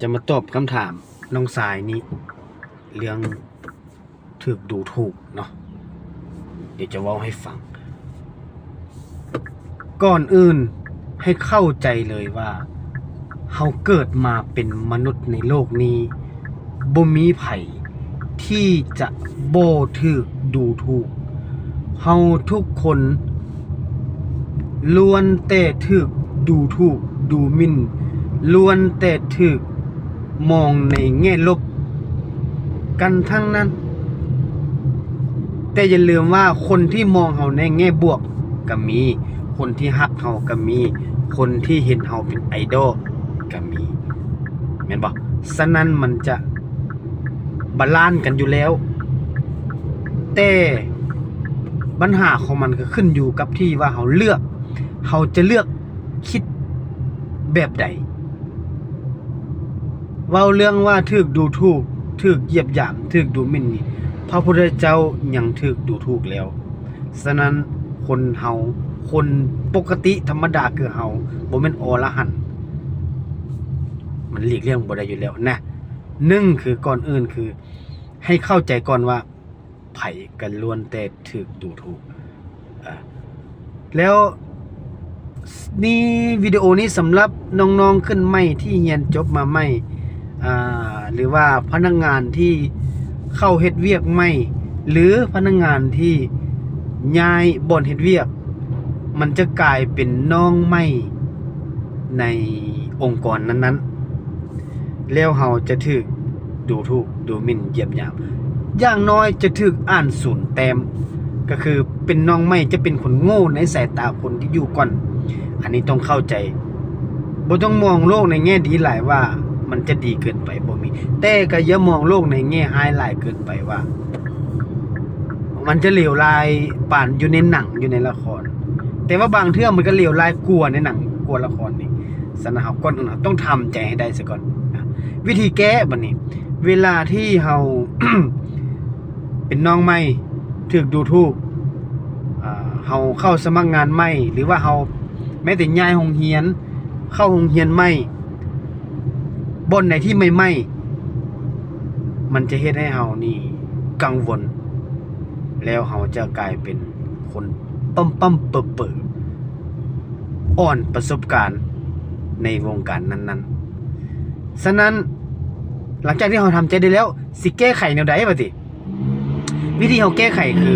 ຈະມາຕອບຄຳຖາມນ້ອງຊາຍນີ້ ເລື່ອງຖືກດູຖູກເນາະ. ດຽວຈະເວົ້າໃຫ້ຟັງ. ກ່ອນອື່ນໃຫ້ເຂົ້າໃຈເລີຍວ່າ ເຮົາເກີດມາເປັນມະນຸດໃນໂລກນີ້ ບໍ່ມີໃຜທີ່ຈະບໍ່ຖືກດູຖູກ. ເຮົາທຸກຄົນລ້ວນແຕ່ຖືກດູຖູກດູໝິ່ນ, ລ້ວນແຕ່ຖືກມອງໃນແງ່ລົບກັນທັງນັ້ນ. ແຕ່ຢ່າລືມວ່າຄົນທີ່ມອງເຮົາໃນແງ່ບວກກໍມີ, ຄົນທີ່ຮັກເຮົາກໍມີ, ຄົນທີ່ເຫັນເຮົາເປັນໄອດອລກໍມີ ແມ່ນບໍ່? ສະນັ້ນມັນຈະບາລານກັນຢູ່ແລ້ວ, ແຕ່ບັນຫາຂອງມັນກໍຂຶ້ນຢູ່ກັບທີ່ວ່າເຮົາເລືອກ, ເຮົາຈະເລືອກຄິດແບບໃດ? ເວົ້າເລື່ອງວ່າຖືກດູຖູກ, ຖືກຢຽບຢາມ, ຖືກດູໝິ່ນນີ້ ພະພຸດທະເຈົ້າຍັງຖືກດູຖູກແລ້ວ. ສະນັ້ນຄົນເຮົາ, ຄົນປົກກະຕິທຳມະດາຄືເຮົາ, ບໍ່ແມ່ນອໍລະຫັນ, ມັນຫຼີກລ່ຽງບໍ່ໄດ້ຢູ່ແລ້ວນະ. ໜຶ່ງ ຄື ກ່ອນອື່ນຄື ໃຫ້ເຂົ້າໃຈກ່ອນວ່າ ໃຜກໍລ້ວນແຕ່ຖືກດູຖູກ. ອາ ແລ້ວນີ້ ວິດີໂອນີ້ສຳລັບນ້ອງໆຂຶ້ນໃໝ່ທີ່ຮຽນຈົບມາໃໝ່, ອາ ຫຼືວ່າພະນັກງານທີ່ເຂົ້າເຮັດວຽກໃໝ່ ຫຼືພະນັກງານທີ່ຍ້າຍບ່ອນເຮັດວຽກ, ມັນຈະກາຍເປັນນ້ອງໃໝ່ໃນອົງກອນນັ້ນໆ. ແລ້ວເຮົາຈະຖືກດູຖູກ, ດູໝິ່ນ, ຢຽບຫຍາມ, ຢ່າງໜ້ອຍຈະຖືກອ່ານສູນແຕ້ມ, ກໍຄືເປັນນ້ອງໃໝ່ ຈະເປັນຄົນໂງ່ໃນສາຍຕາຄົນທີ່ຢູ່ກ່ອນ. ອັນນີ້ຕ້ອງເຂົ້າໃຈ, ບໍ່ຕ້ອງມອງໂລກໃນແງ່ດີຫຼາຍວ່າມັນຈະດີເກີນໄປ, ບໍ່ມີ, ແຕ່ກໍຢ່າມອງໂລກໃນແງ່ຮ້າຍຫຼາຍເກີນໄປວ່າມັນຈະເລວຮ້າຍປານຢູ່ໃນໜັງ, ຢູ່ໃນລະຄອນ. ແຕ່ວ່າບາງເທື່ອມັນກໍເລວຮ້າຍກວ່າໃນໜັງ, ກວ່າລະຄອນອີກ. ສະນັ້ນເຮົາ ກ່ອນອື່ນເຮົາຕ້ອງທຳໃຈໃຫ້ໄດ້ຊະກ່ອນນະ. ວິທີແກ້ບັດນີ້, ເວລາທີ່ເຮົາ ເປັນນ້ອງໃໝ່ ຖືກດູຖູກ, ອາ ເຮົາເຂົ້າສະໝັກງານໃໝ່ ຫຼືວ່າເຮົາແມ້ແຕ່ຍ້າຍໂຮງຮຽນ, ເຂົ້າໂຮງຮຽນໃໝ່, ບ່ອນໃດທີ່ໃໝ່ໆ ມັນຈະເຮັດໃຫ້ເຮົານີ້ກັງວົນ, ແລ້ວເຮົາຈະກາຍເປັນຄົນປ້ຳໆເປິໆ ອ່ອນປະສົບການໃນວົງການນັ້ນໆ. ສະນັ້ນ ຫຼັງຈາກທີ່ເຮົາທຳໃຈໄດ້ແລ້ວ ຊິແກ້ໄຂແນວໃດວະຕິ? ວິທີເຮົາແກ້ໄຂຄື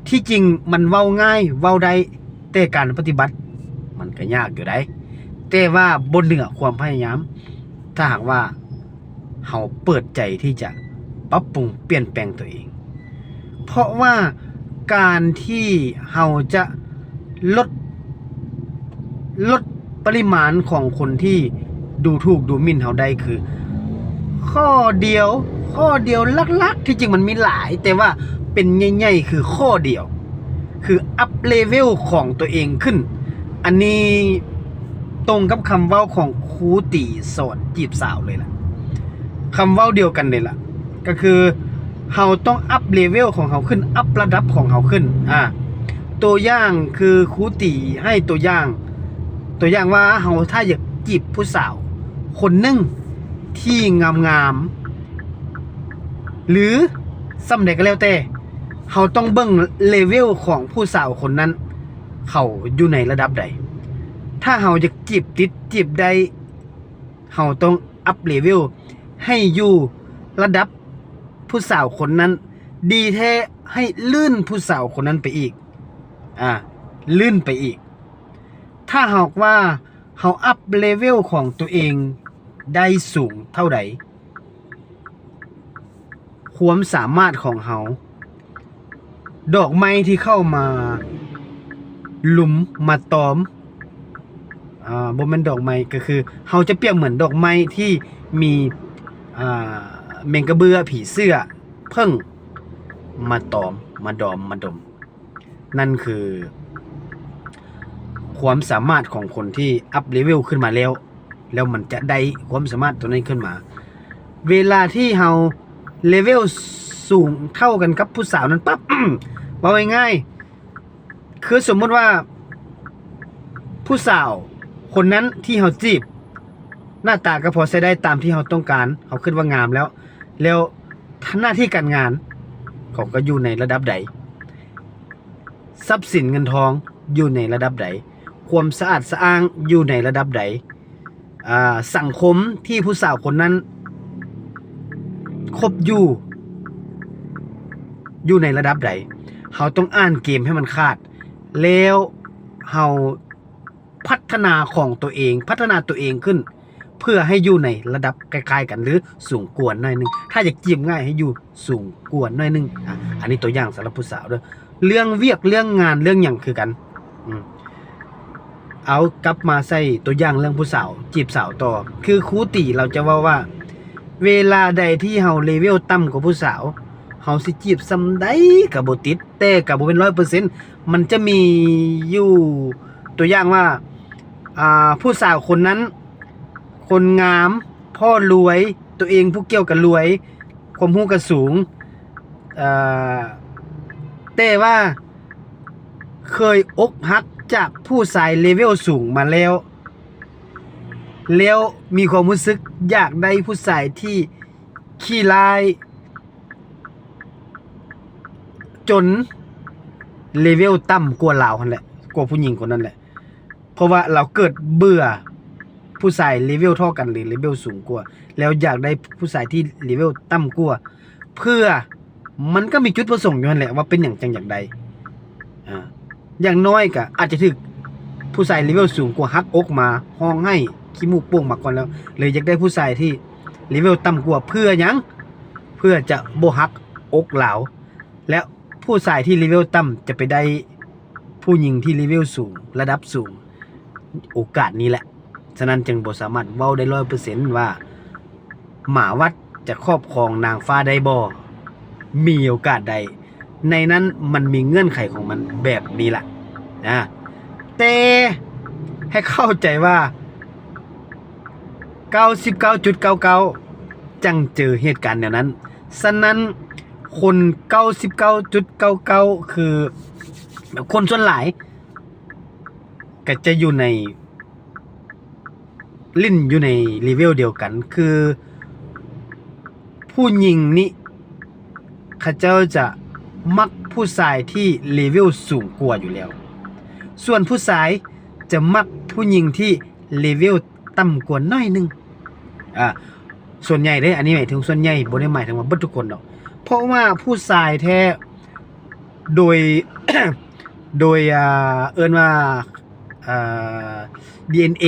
ທີ່ຈິງມັນເວົ້າງ່າຍ, ເວົ້າໄດ້, ແຕ່ການປະຕິບັດມັນກໍຍາກຢູ່ໃດ໋. ແຕ່ວ່າບໍ່ເໜືອຄວາມພະຍາຍາມ ຖ້າຫາກວ່າເຮົາເປີດໃຈທີ່ຈະປັບປຸງປ່ຽນແປງຕົວເອງ. ເພາະວ່າການທີ່ເຮົາຈະລົດ ລົດປະລິມານຂອງຄົນທີ່ດູຖູກດູໝິ່ນເຮົາໄດ້ ຄືຂໍ້ດຽວ, ຂໍ້ດຽວຫຼັກໆ, ທີ່ຈິງມັນມີຫຼາຍ ແຕ່ວ່າເປັນໃຫຍ່ໆ ຄືຂໍ້ດຽວ ຄືອັບເລເວວຂອງຕົວເອງຂຶ້ນ. ອັນນີ້ຕົງກັບຄຳເວົ້າຂອງຄູຕີສອນຈີບສາວເລີຍລະ, ຄຳເວົ້າດຽວກັນເລີຍລະ, ກໍຄືເຮົາຕ້ອງອັບເລເວວຂອງເຮົາຂຶ້ນ, ອັບລະດັບຂອງເຮົາຂຶ້ນ. ອາ ຕົວຢ່າງຄືຄູຕີໃຫ້ຕົວຢ່າງ, ຕົວຢ່າງວ່າເຮົາຖ້າຢາກຈີບຜູ້ສາວຄົນໜຶ່ງທີ່ງາມໆ ຫຼືສ່ຳໃດກໍແລ້ວແຕ່, ເຮົາຕ້ອງເບິ່ງເລເວວຂອງຜູ້ສາວຄົນນັ້ນ ເຂົາຢູ່ໃນລະດັບໃດ. ຖ້າເຮົາຢາກຈີບຕິດ, ຈີບໄດ້, ເຮົາຕ້ອງອັບເລເວວໃຫ້ຢູ່ລະດັບຜູ້ສາວຄົນນັ້ນ, ດີແທ້ໃຫ້ລື່ນຜູ້ສາວຄົນນັ້ນໄປອີກ, ອາ, ລື່ນໄປອີກ. ຖ້າຫາກວ່າເຮົາອັບເລເວວຂອງຕົວເອງໄດ້ສູງເທົ່າໃດ, ຄວາມສາມາດຂອງເຮົາ, ດອກໄມ້ທີ່ເຂົ້າມາລຸມມາຕອມ, ອາ, ບໍ່ແມ່ນດອກໄມ້, ກໍຄືເຮົາຈະປຽບເໝືອນດອກໄມ້ທີ່ມີ, ອາ, ແມງກະເບື້ອ, ຜີເສື້ອ, ເຜິ້ງມາຕອມ, ມາດອມ, ມາດົມ. ນັ້ນຄືຄວາມສາມາດຂອງຄົນທີ່ອັບເລເວວຂຶ້ນມາແລ້ວ, ແລ້ວມັນຈະໄດ້ຄວາມສາມາດຕົວນັ້ນຂຶ້ນມາ. ເວລາທີ່ເຮົາເລເວວສູງເທົ່າກັນກັບຜູ້ສາວນັ້ນປັບ, ເວົ້າງ່າຍໆ ຄືສົມມຸດວ່າຜູ້ສາວຄົນນັ້ນທີ່ເຮົາຈີບ ໜ້າຕາກໍພໍໃຊ້ໄດ້ຕາມທີ່ເຮົາຕ້ອງການ, ເຮົາຄິດວ່າງາມແລ້ວ, ແລ້ວໜ້າທີ່ການງານເຂົາກໍຢູ່ໃນລະດັບໃດ? ຊັບສິນເງິນທອງຢູ່ໃນລະດັບໃດ? ຄວາມສະອາດສະອ້າງຢູ່ໃນລະດັບໃດ? ອາ ສັງຄົມທີ່ຜູ້ສາວຄົນນັ້ນຄົບຢູ່ ຢູ່ໃນລະດັບໃດ? ເຮົາຕ້ອງອ່ານເກມໃຫ້ມັນຂາດ, ແລ້ວເຮົາພັດທະນາຂອງຕົວເອງ, ພັດທະນາຕົວເອງຂຶ້ນ ເພື່ອໃຫ້ຢູ່ໃນລະດັບຄ້າຍໆກັນ ຫຼື ສູງກວ່າໜ້ອຍໜຶ່ງ. ຖ້າຢາກຈີບງ່າຍໃຫ້ຢູ່ສູງກວ່າໜ້ອຍໜຶ່ງ. ອາ ອັນນີ້ຕົວຢ່າງສຳລັບຜູ້ສາວເດີ້. ເລື່ອງວຽກ ເລື່ອງງານ ເລື່ອງຫຍັງຄືກັນ. ອືມ ເອົາກັບມາໃສ່ຕົວຢ່າງເລື່ອງຜູ້ສາວ ຈີບສາວຕໍ່. ຄືຄູຕີລາວຈະເວົ້າວ່າ ເວລາໃດທີ່ເຮົາເລເວວຕ່ຳກວ່າຜູ້ສາວ, ເຮົາຊິຈີບສ່ຳໃດກໍບໍ່ຕິດ, ແຕ່ກໍບໍ່ແມ່ນຮ້ອຍເປີເຊັນ. ມັນຈະມີຢູ່ ຕົວຢ່າງວ່າ ອາ ຜູ້ສາວຄົນນັ້ນ ຄົນງາມ, ພໍ່ລວຍ, ຕົວເອງຜູ້ກ່ຽວກໍລວຍ, ຄວາມຮູ້ກໍສູງ, ເອີ ແຕ່ວ່າເຄີຍອົກຫັກຈາກຜູ້ຊາຍເລເວວສູງມາແລ້ວ, ແລ້ວມີຄວາມຮູ້ສຶກຢາກໄດ້ຜູ້ຊາຍທີ່ຂີ້ລ້າຍ ຈົນເລເວວຕ່ຳກວ່າລາວຫັ້ນແຫຼະ, ກວ່າຜູ້ຍິງຄົນນັ້ນແຫຼະ. ເພາະວ່າລາວເກີດເບື່ອຜູ້ຊາຍເລເວວເທົ່າກັນ ຫຼື ເລເວວສູງກວ່າ, ແລ້ວຢາກໄດ້ຜູ້ຊາຍທີ່ເລເວວຕ່ຳກວ່າ ເພື່ອ ມັນກໍມີຈຸດປະສົງຢູ່ຫັ້ນແຫຼະວ່າເປັນຫຍັງຈັ່ງຢາກໄດ້. ອາ ຢ່າງໜ້ອຍກໍອາດຈະຖືກຜູ້ຊາຍເລເວວສູງກວ່າຫັກອົກມາ ຮ້ອງໄຫ້ ຂີ້ມູກໂປ່ງມາກ່ອນແລ້ວ, ເລີຍຢາກໄດ້ຜູ້ຊາຍທີ່ເລເວວຕ່ຳກວ່າ. ເພື່ອຫຍັງ? ເພື່ອຈະບໍ່ຫັກອົກລາວ ແລະ ຜູ້ຊາຍທີ່ເລເວວຕ່ຳຈະໄປໄດ້ຜູ້ຍິງທີ່ເລເວວສູງ ລະດັບສູງ ໂອກາດນີ້ແຫຼະ. ສະນັ້ນຈຶ່ງບໍ່ສາມາດເວົ້າໄດ້ຮ້ອຍເປີເຊັນວ່າ ໝາວັດຈະຄອບຄອງນາງຟ້າໄດ້ບໍ່? ມີໂອກາດໄດ້, ໃນນັ້ນມັນມີເງື່ອນໄຂຂອງມັນແບບນີ້ລະ. ອາ ແຕ່ໃຫ້ເຂົ້າໃຈວ່າ ເກົ້າສິບເກົ້າຈຸດເກົ້າເກົ້າ ຈັ່ງເຈີເຫດການແນວນັ້ນ. ສະນັ້ນ ຄົນເກົ້າສິບເກົ້າຈຸດເກົ້າເກົ້າ ຄືຄົນສ່ວນຫຼາຍ ກໍຈະຢູ່ໃນ ຫຼິ້ນຢູ່ໃນເລເວວດຽວກັນ ຄືຜູ້ຍິງນີ້ ເຂົາເຈົ້າຈະມັກຜູ້ຊາຍທີ່ເລເວວສູງກວ່າຢູ່ແລ້ວ, ສ່ວນຜູ້ຊາຍຈະມັກຜູ້ຍິງທີ່ເລເວວຕ່ຳກວ່າໜ້ອຍໜຶ່ງ. ອາ ສ່ວນໃຫຍ່ເດ້, ອັນນີ້ໝາຍເຖິງສ່ວນໃຫຍ່, ບໍ່ໄດ້ໝາຍເຖິງວ່າເບິດທຸກຄົນດອກ. ເພາະວ່າຜູ້ຊາຍແທ້ ໂດຍ ໂດຍ ອ່າ ເອີ້ນວ່າ ອ່າ ດີເອັນເອ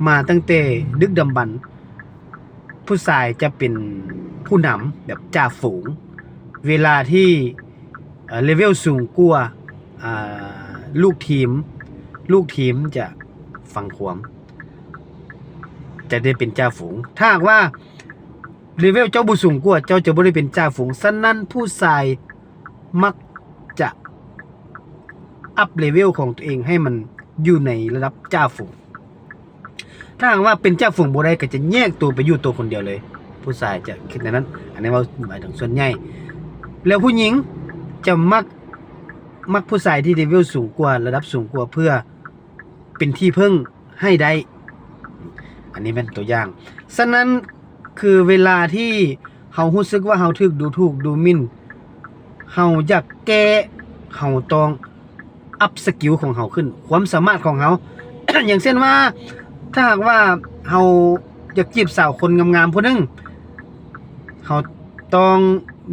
ມາຕັ້ງແຕ່ດຶກດຳບັນ, ຜູ້ຊາຍຈະເປັນຜູ້ນຳແບບຈ່າຝູງ. ເວລາທີ່ ເອີ ເລເວວສູງກວ່າ ອ່າ ລູກທີມ, ລູກທີມຈະຟັງຄວາມ, ຈະໄດ້ເປັນຈ່າຝູງ. ຖ້າຫາກວ່າເລເວວເຈົ້າບໍ່ສູງກວ່າ, ເຈົ້າຈະບໍ່ໄດ້ເປັນຈ່າຝູງ. ສະນັ້ນ ຜູ້ຊາຍມັກຈະອັບເລເວວຂອງຕົວເອງໃຫ້ມັນຢູ່ໃນລະດັບຈ່າຝູງ. ຖ້າຫາກວ່າເປັນຈ່າຝູງບໍ່ໄດ້ ກໍຈະແຍກຕົວໄປຢູ່ຕົວຄົນດຽວເລີຍ. ຜູ້ຊາຍຈະຄິດແນວນັ້ນ. ອັນນີ້ເວົ້າໝາຍເຖິງສ່ວນໃຫຍ່. ແລ້ວຜູ້ຍິງຈະມັກ, ມັກຜູ້ຊາຍທີ່ເລເວວສູງກວ່າ, ລະດັບສູງກວ່າ ເພື່ອເປັນທີ່ເພິ່ງໃຫ້ໄດ້. ອັນນີ້ແມ່ນຕົວຢ່າງ. ສະນັ້ນ ຄືເວລາທີ່ເຮົາຮູ້ສຶກວ່າເຮົາຖືກດູຖູກດູໝິ່ນ, ເຮົາຢາກແກ້, ເຮົາຕ້ອງອັບສະກິວຂອງເຮົາຂຶ້ນ, ຄວາມສາມາດຂອງເຮົາ. ຢ່າງເຊັ່ນວ່າ ຖ້າຫາກວ່າເຮົາຢາກຈີບສາວຄົນງາມໆຜູ້ໜຶ່ງ, ເຮົາຕ້ອງ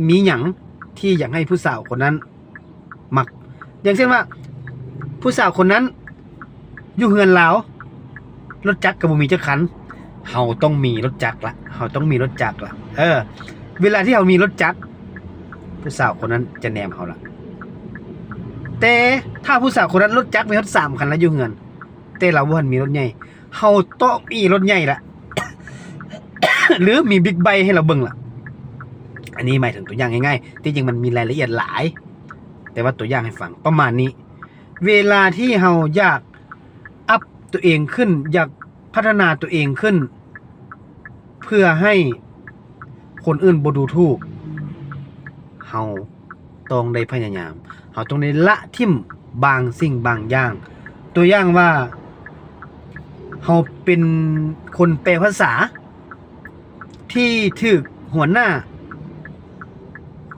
ມີຫຍັງທີ່ຢາກໃຫ້ຜູ້ສາວຄົນນັ້ນ ມັກ. ຢ່າງເຊັ່ນວ່າ ຜູ້ສາວຄົນນັ້ນຢູ່ເຮືອນລາວ ລົດຈັກກໍບໍ່ມີຈັກຄັນ, ເຮົາຕ້ອງມີລົດຈັກລະ, ເຮົາຕ້ອງມີລົດຈັກລະ. ເອີ ເວລາທີ່ເຮົາມີລົດຈັກ ຜູ້ສາວຄົນນັ້ນຈະແນມເຮົາລະ. ແຕ່ຖ້າຜູ້ສາວຄົນນັ້ນລົດຈັກມີຮອດສາມຄັນລະຢູ່ເຮືອນ, ແຕ່ລາວບໍ່ທັນມີລົດໃຫຍ່, ເຮົາຕ້ອງມີລົດໃຫຍ່ລະ ຫຼື ມີບິກໄບໃຫ້ລາວເບິ່ງລະ. ອັນນີ້ໝາຍເຖິງຕົວຢ່າງງ່າຍໆ, ທີ່ຈິງມັນມີລາຍລະອຽດຫຼາຍ, ແຕ່ວ່າຕົວຢ່າງໃຫ້ຟັງປະມານນີ້. ເວລາທີ່ເຮົາຢາກອັບຕົວເອງຂຶ້ນ, ຢາກພັດທະນາຕົວເອງຂຶ້ນ ເພື່ອໃຫ້ຄົນອື່ນບໍ່ດູຖູກ, ເຮົາ ຕ້ອງໄດ້ພະຍາຍາມ, ເຮົາຕ້ອງໄດ້ລະຖິ້ມບາງສິ່ງບາງຢ່າງ. ຕົວຢ່າງວ່າ ເຮົາເປັນຄົນແປພາສາທີ່ຖືກຫົວໜ້າ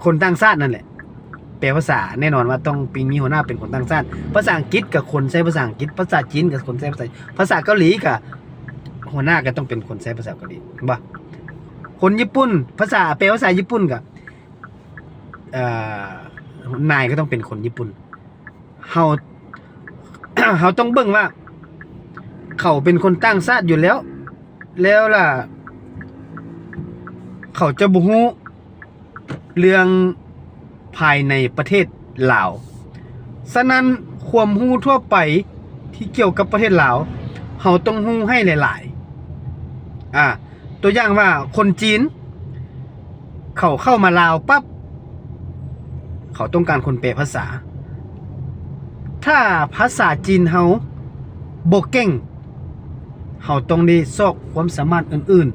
ຄົນຕ່າງຊາດນັ້ນແຫຼະແປພາສາ. ແນ່ນອນວ່າຕ້ອງມີຫົວໜ້າເປັນຄົນຕ່າງຊາດ. ພາສາອັງກິດກໍຄົນໃຊ້ພາສາອັງກິດ, ພາສາຈີນກໍຄົນໃຊ້ພາສາ, ພາສາເກົາຫຼີກໍ ຫົວໜ້າກໍຕ້ອງເປັນຄົນໃຊ້ພາສາເກົາຫຼີ ເຫັນບໍ່? ຄົນຍີ່ປຸ່ນ, ພາສາ, ແປພາສາຍີ່ປຸ່ນກໍ ເອີ ນາຍກໍຕ້ອງເປັນຄົນຍີ່ປຸ່ນ. ເຮົາ ເຮົາຕ້ອງເບິ່ງວ່າເຂົາເປັນຄົນຕ່າງຊາດຢູ່ແລ້ວ, ແລ້ວລະເຂົາຈະບໍ່ຮູ້ເລື່ອງພາຍໃນປະເທດລາວ. ສະນັ້ນ ຄວາມຮູ້ທົ່ວໄປທີ່ກ່ຽວກັບປະເທດລາວ ເຮົາຕ້ອງຮູ້ໃຫ້ຫຼາຍໆ. ອາ ຕົວຢ່າງວ່າຄົນຈີນເຂົາເຂົ້າມາລາວປັບ ເຂົາຕ້ອງການຄົນແປພາສາ. ຖ້າພາສາຈີນເຮົາບໍ່ເກັ່ງ, ເຮົາຕ້ອງໄດ້ຊອກຄວາມສາມາດອື່ນ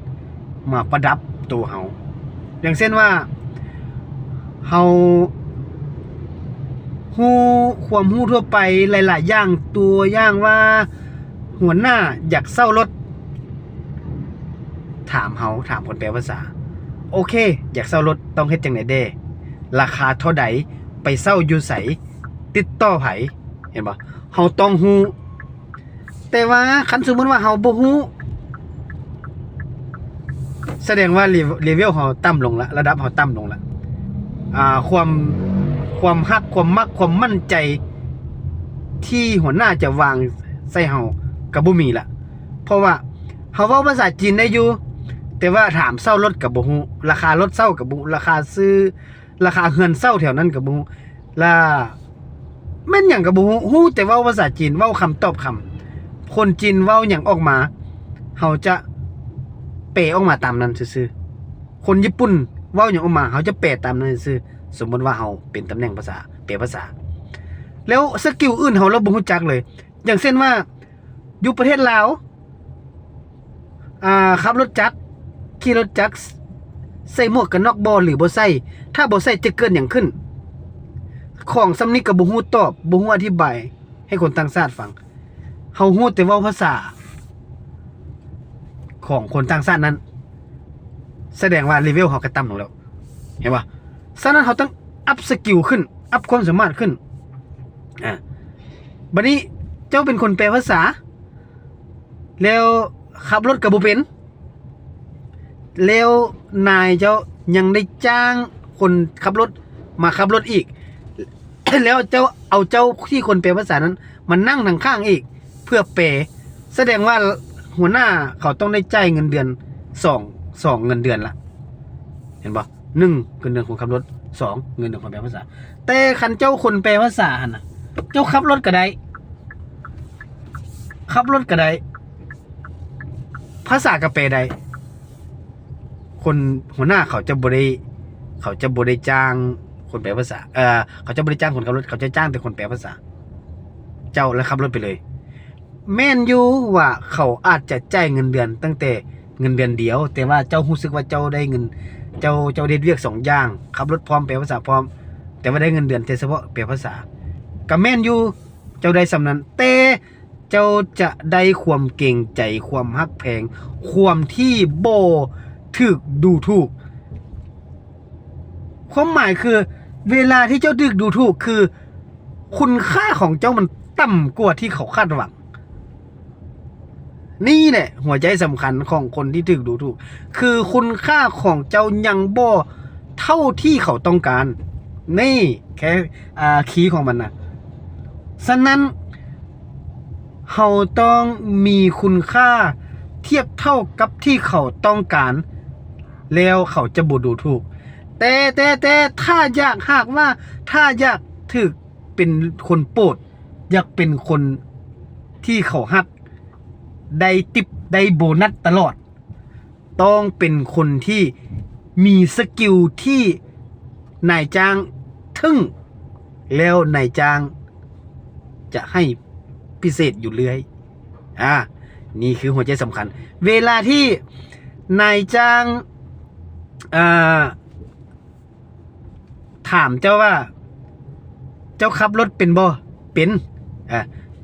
ໆມາປະດັບໂຕເຮົາ. ຢ່າງເຊັ່ນວ່າ ເຮົາຮູ້ຄວາມຮູ້ທົ່ວໄປຫຼາຍໆຢ່າງ, ຕົວຢ່າງວ່າ ຫົວໜ້າຢາກເຊົ່າລົດ, ຖາມເຮົາ, ຖາມຄົນແປພາສາ, ໂອເຄ, ຢາກເຊົ່າລົດຕ້ອງເຮັດຈັ່ງໃດແດ່? ລາຄາເທົ່າໃດ? ໄປເຊົ່າຢູ່ໃສ? ຕິດຕໍ່ໃຜ? ເຫັນບໍ່? ເຮົາຕ້ອງຮູ້. ແຕ່ວ່າຄັນສົມມຸດວ່າເຮົາບໍ່ຮູ້, ສະແດງວ່າເລ ເລເວວເຮົາຕ່ຳລົງລະ, ລະດັບເຮົາຕ່ຳລົງລະ. ອາ ຄວາມ ຄວາມຮັກ, ຄວາມມັກ, ຄວາມໝັ້ນໃຈທີ່ຫົວໜ້າຈະວາງໃສ່ເຮົາກໍບໍ່ມີລະ. ເພາະວ່າເຮົາເວົ້າພາສາຈີນໄດ້ຢູ່, ແຕ່ວ່າຖາມເຊົ່າລົດກໍບໍ່ຮູ້, ລາຄາລົດເຊົ່າກໍບໍ່ຮູ້, ລາຄາຊື້, ລາຄາເຮືອນເຊົ່າແຖວນັ້ນກໍບໍ່ຮູ້. ລະແມ່ນຫຍັງກໍບໍ່ຮູ້, ຮູ້ແຕ່ເວົ້າພາສາຈີນ, ເວົ້າຄຳຕອບຄຳ. ຄົນຈີນເວົ້າຫຍັງອອກມາ, ເຮົາຈະແປອອກມາຕາມນັ້ນຊື່ໆ. ຄົນຍີ່ປຸ່ນເວົ້າຫຍັງອອກມາ, ເຮົາຈະແປຕາມນັ້ນຊື່ໆ. ສົມມຸດວ່າເຮົາເປັນຕຳແໜ່ງພາສາ, ແປພາສາ. ແລ້ວສະກິວອື່ນເຮົາລະບໍ່ຮູ້ຈັກເລີຍ. ຢ່າງເຊັ່ນວ່າ ຢູ່ປະເທດລາວ ອາ ຂັບລົດຈັກ, ຂີ່ລົດຈັກ, ໃສ່ໝວກກັນນັອກບໍ່ ຫຼື ບໍ່ໃສ່? ຖ້າບໍ່ໃສ່ຈະເກີດຫຍັງຂຶ້ນ? ຂອງສ່ຳນີ້ກໍບໍ່ຮູ້ຕອບ, ບໍ່ຮູ້ອະທິບາຍໃຫ້ຄົນຕ່າງຊາດຟັງ. ເຮົາຮູ້ແຕ່ເວົ້າພາສາຂອງຄົນຕ່າງຊາດນັ້ນ, ສະແດງວ່າເລເວວເຮົາກໍຕ່ຳລົງແລ້ວ, ເຫັນບໍ່? ສະນັ້ນເຮົາຕ້ອງອັບສະກິວຂຶ້ນ, ອັບຄວາມສາມາດຂຶ້ນ. ອາ ບັດນີ້ເຈົ້າເປັນຄົນແປພາສາ, ແລ້ວຂັບລົດກໍບໍ່ເປັນ, ແລ້ວນາຍເຈົ້າຍັງໄດ້ຈ້າງຄົນຂັບລົດມາຂັບລົດອີກ, ແລ້ວເຈົ້າເອົາເຈົ້າທີ່ຄົນແປພາສານັ້ນມານັ່ງທາງຂ້າງອີກເພື່ອແປ, ສະແດງວ່າຫົວໜ້າເຂົາຕ້ອງໄດ້ຈ່າຍເງິນເດືອນສອງ, ສອງເງິນເດືອນລະ, ເຫັນບໍ່? ໜຶ່ງ ເງິນເດືອນຄົນຂັບລົດ, ສອງ ເງິນເດືອນຄົນແປພາສາ. ແຕ່ຄັນເຈົ້າຄົນແປພາສາຫັ້ນນະ, ເຈົ້າຂັບລົດກໍໄດ້, ຂັບລົດກໍໄດ້, ພາສາກໍແປໄດ້, ຄົນ ຫົວໜ້າເຂົາຈະບໍ່ໄດ້, ເຂົາຈະບໍ່ໄດ້ຈ້າງຄົນແປພາສາ, ເອີ ເຂົາຈະບໍ່ໄດ້ຈ້າງຄົນຂັບລົດ, ເຂົາຈະຈ້າງແຕ່ຄົນແປພາສາ. ເຈົ້າລະຂັບລົດໄປເລີຍ. ແມ່ນຢູ່ວ່າເຂົາອາດຈະຈ່າຍເງິນເດືອນຕັ້ງແຕ່ເງິນເດືອນດຽວ, ແຕ່ວ່າເຈົ້າຮູ້ສຶກວ່າເຈົ້າໄດ້ເງິນ, ເຈົ້າ, ເຈົ້າເຮັດວຽກສອງຢ່າງ, ຂັບລົດພ້ອມ, ແປພາສາພ້ອມ, ແຕ່ວ່າໄດ້ເງິນເດືອນແຕ່ສະເພາະແປພາສາ, ກໍແມ່ນຢູ່, ເຈົ້າໄດ້ສ່ຳນັ້ນ, ແຕ່ເຈົ້າຈະໄດ້ຄວາມເກງໃຈ, ຄວາມຮັກແພງ, ຄວາມທີ່ບໍ່ຖືກດູຖູກ. ຄວາມໝາຍຄື ເວລາທີ່ເຈົ້າຖືກດູຖູກ ຄືຄຸນຄ່າຂອງເຈົ້າມັນຕ່ຳກວ່າທີ່ເຂົາຄາດຫວັງ. ນີ້ແຫຼະຫົວໃຈສຳຄັນຂອງຄົນທີ່ຖືກດູຖູກ, ຄືຄຸນຄ່າຂອງເຈົ້າຍັງບໍ່ເທົ່າທີ່ເຂົາຕ້ອງການ. ນີ້ແຄ່ ອ່າ ຄີຂອງມັນນະ. ສະນັ້ນ ເຮົາຕ້ອງມີຄຸນຄ່າທຽບເທົ່າກັບທີ່ເຂົາຕ້ອງການ, ແລ້ວເຂົາຈະບໍ່ດູຖູກ. ແຕ່, ແຕ່, ແຕ່ ຖ້າຢາກ, ຫາກວ່າ ຖ້າຢາກຖືກເປັນຄົນໂປດ, ຢາກເປັນຄົນທີ່ເຂົາຮັກ, ໄດ້ຕິບ, ໄດ້ໂບນັດຕະຫຼອດ, ຕ້ອງເປັນຄົນທີ່ມີສະກິວທີ່ນາຍຈ້າງເຖິງ, ແລ້ວນາຍຈ້າງຈະໃຫ້ພິເສດຢູ່ເລື້ອຍ. ອາ ນີ້ຄືຫົວໃຈສຳຄັນ. ເວລາທີ່ນາຍຈ້າງ ອ່າ ຖາມເຈົ້າວ່າ ເຈົ້າຂັບລົດເປັນບໍ່? ເປັນ. ອາ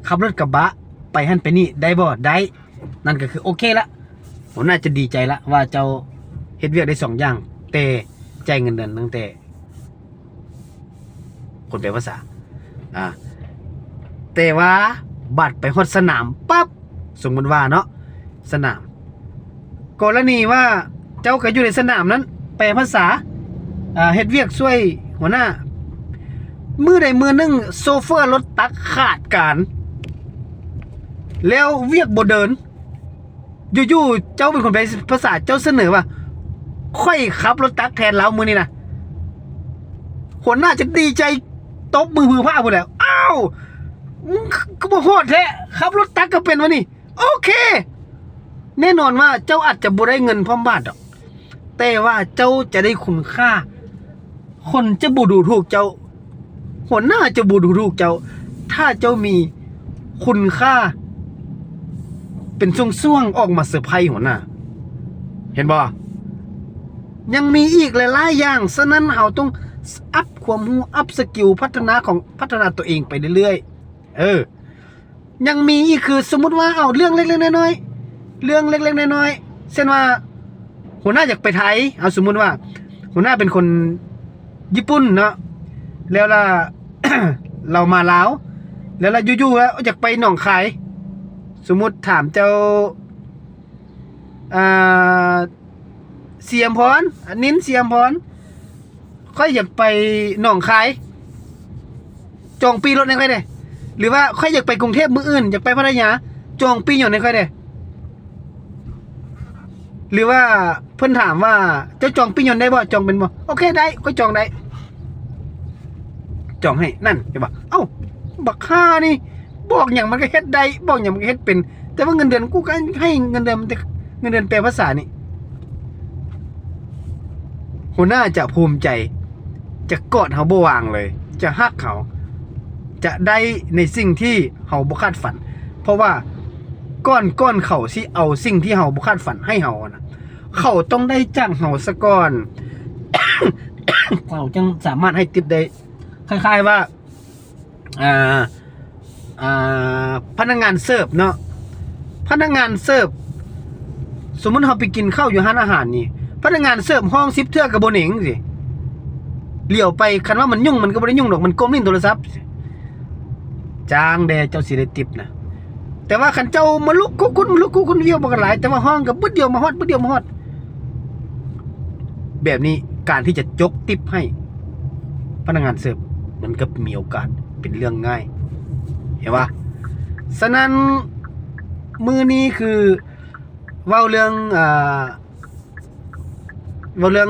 ຂັບລົດກະບະໄປຫັ້ນໄປນີ້ໄດ້ບໍ່? ໄດ້. ນັ້ນກໍຄືໂອເຄລະ ຫົວໜ້າຈະດີໃຈລະວ່າເຈົ້າເຮັດວຽກໄດ້ສອງຢ່າງ ແຕ່ຈ່າຍເງິນເດືອນຕັ້ງແຕ່ຄົນແປພາສາ ອາ ແຕ່ວ່າບາດໄປຮອດສະໜາມປັບ ສົມມຸດວ່າເນາະ ສະໜາມ ກໍລະນີວ່າເຈົ້າກໍຢູ່ໃນສະໜາມນັ້ນ ແປພາສາ ອາ ເຮັດວຽກຊ່ວຍຫົວໜ້າ ມື້ໃດມື້ໜຶ່ງໂຊເຟີລົດຕັກຂາດການ ແລ້ວວຽກບໍ່ເດີນ ຢູ່ໆ ເຈົ້າເປັນຄົນແປພາສາ ເຈົ້າສະເໜີວ່າ ຂ້ອຍຂັບລົດຕັກແທນລາວມື້ນີ້ນະ ຫົວໜ້າຈະດີໃຈ ຕົບມືຜື່ຜາພຸ້ນແຫຼະ ອ້າວ ມຶງຄືບໍ່ໂຫດແທ້ ຂັບລົດຕັກກໍເປັນວະນີ້ ໂອເຄ ແນ່ນອນວ່າເຈົ້າອາດຈະບໍ່ໄດ້ເງິນພ້ອມບາດດອກ ແຕ່ວ່າເຈົ້າຈະໄດ້ຄຸນຄ່າ ຄົນຈະບໍ່ດູຖູກເຈົ້າ ຫົວໜ້າຈະບໍ່ດູຖູກເຈົ້າ ຖ້າເຈົ້າມີຄຸນຄ່າເປັນຊ່ວງໆ ອອກມາເຊີໄພຫົວໜ້າ ເຫັນບໍ່? ຍັງມີອີກຫຼາຍໆຢ່າງ ສະນັ້ນເຮົາຕ້ອງອັບຄວາມຮູ້ ອັບສະກິວ ພັດທະນາຂອງ ພັດທະນາຕົວເອງໄປເລື້ອຍໆ ເອີ ຍັງມີອີກຄື ສົມມຸດວ່າເອົາເລື່ອງເລັກໆນ້ອຍໆ ເລື່ອງເລັກໆນ້ອຍໆ ເຊັ່ນວ່າ ຫົວໜ້າຢາກໄປໄທ ເອົາ ສົມມຸດວ່າ ຫົວໜ້າເປັນຄົນຍີ່ປຸ່ນເນາະ ແລ້ວລະ ລາວມາລາວ ແລ້ວລະຢູ່ໆລະຢາກໄປໜອງຄາຍ ສົມມຸດຖາມເຈົ້າ ອ່າ ສີອຳພອນ ນິນ ສີອຳພອນ ຂ້ອຍຢາກໄປໜອງຄາຍ ຈອງປີ້ລົດໃຫ້ຂ້ອຍແດ່ ຫຼືວ່າຂ້ອຍຢາກໄປກຸງເທບມື້ອື່ນ ຢາກໄປພັດທະຍາ ຈອງປີ້ຍົນໃຫ້ຂ້ອຍແດ່ ຫຼືວ່າເພິ່ນຖາມວ່າ ເຈົ້າຈອງປີ້ຍົນໄດ້ບໍ່? ຈອງເປັນບໍ່? ໂອເຄ ໄດ້ ຂ້ອຍຈອງໄດ້ ຈອງໃຫ້ ນັ້ນ ເຫັນບໍ່? ເອົ້າ ບັກຫ່ານີ້ ບອກຫຍັງມັນກໍເຮັດໄດ້ ບອກຫຍັງມັນກໍເຮັດເປັນ ແຕ່ວ່າເງິນເດືອນກູກໍໃຫ້ເງິນເດືອນ ເງິນເດືອນແປພາສານີ້ ຫົວໜ້າຈະພູມໃຈ ຈະກອດເຮົາບໍ່ວາງເລີຍ ຈະຮັກເຮົາ ຈະໄດ້ໃນສິ່ງທີ່ເຮົາບໍ່ຄາດຝັນ ເພາະວ່າກ່ອນ ກ່ອນເຂົາຊິເອົາສິ່ງທີ່ເຮົາບໍ່ຄາດຝັນໃຫ້ເຮົານະ ເຂົາຕ້ອງໄດ້ຈາກເຮົາສາກ່ອນ ເຂົາຈຶ່ງສາມາດໃຫ້ຕິບໄດ້ ຄ້າຍໆວ່າ ອ່າ ອ່າ ພະນັກງານເສີບເນາະ ພະນັກງານເສີບ ສົມມຸດເຮົາໄປກິນເຂົ້າຢູ່ຮ້ານອາຫານນີ້ ພະນັກງານເສີບຮ້ອງສິບເທື່ອກໍບໍ່ເໜັງຊີ້ ຫຼຽວໄປ ຄັນວ່າມັນຫຍຸ້ງ ມັນກໍບໍ່ໄດ້ຫຍຸ້ງດອກ ມັນກົ້ມຫຼິ້ນໂທລະສັບ ຈ້າງແດ່ເຈົ້າຊິໄດ້ຕິບນະ ແຕ່ວ່າຄັນເຈົ້າມາລຸກຄຸກຄຸນ ມາລຸກຄຸກຄຸນ ວຽວບໍ່ກັນຫຼາຍ ແຕ່ວ່າຮ້ອງກໍບຶດດຽວມາຮອດ ບຶດດຽວມາຮອດ ແບບນີ້ ການທີ່ຈະຈົກຕິບໃຫ້ພະນັກງານເສີບ ມັນກໍມີໂອກາດເປັນເລື່ອງງ່າຍ ເຫັນບໍ່? ສະນັ້ນ ມື້ນີ້ຄືເວົ້າເລື່ອງ ອ່າ ເວົ້າເລື່ອງ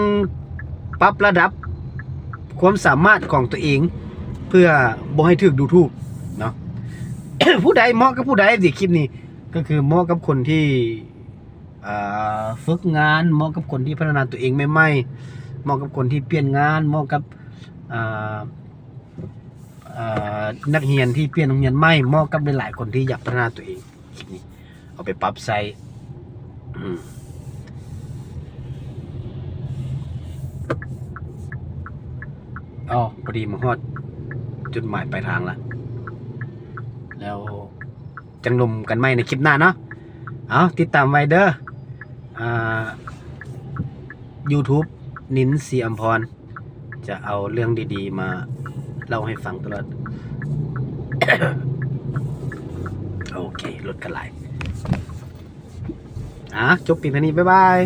ປັບລະດັບຄວາມສາມາດຂອງຕົວເອງ ເພື່ອບໍ່ໃຫ້ຖືກດູຖູກເນາະ ຜູ້ໃດເໝາະກັບຜູ້ໃດ ຊິ ຄລິບນີ້ກໍຄືເໝາະກັບຄົນທີ່ ອ່າ ຝຶກງານ ເໝາະກັບຄົນທີ່ພັດທະນາຕົວເອງໃໝ່ໆ ເໝາະກັບຄົນທີ່ປ່ຽນງານ ເໝາະກັບ ອ່າ ອ່າ ນັກຮຽນທີ່ປ່ຽນໂຮງຮຽນໃໝ່ ເໝາະກັບຫຼາຍໆຄົນທີ່ຢາກພັດທະນາຕົວເອງ ຄລິບນີ້ເອົາໄປປັບໃຊ້ ອືມ ອໍ ພໍດີມາຮອດຈຸດໝາຍປາຍທາງລະ ແລ້ວຈັ່ງລົມກັນໃໝ່ໃນຄລິບໜ້າເນາະ ເອົາ ຕິດຕາມໄວ້ເດີ ອ່າ ຢູທູບ ນິນ ສີອຳພອນ ຈະເອົາເລື່ອງດີໆມາເລົ່າໃຫ້ຟັງຕະຫຼອດ ໂອເຄ ລົດກໍຫຼາຍ ອ່າ ຈົບພຽງເທົ່ານີ້ ບາຍບາຍ.